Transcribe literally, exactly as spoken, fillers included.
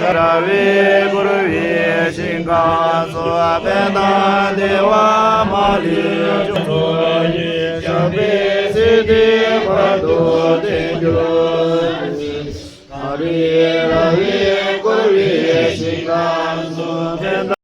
ར་བའི་བསྐུར་བའི་ཞིང་ཁམས་སུ། པད་དང་བདེ་བ་མ་ལུས་འབྱུང་ཚོགས་ཀྱི། ཞབས་པད་སྲིད་མཐའི་བར་དུ་བརྟན་གྱུར་ཅིག། ཨ་རི་ར་བའི།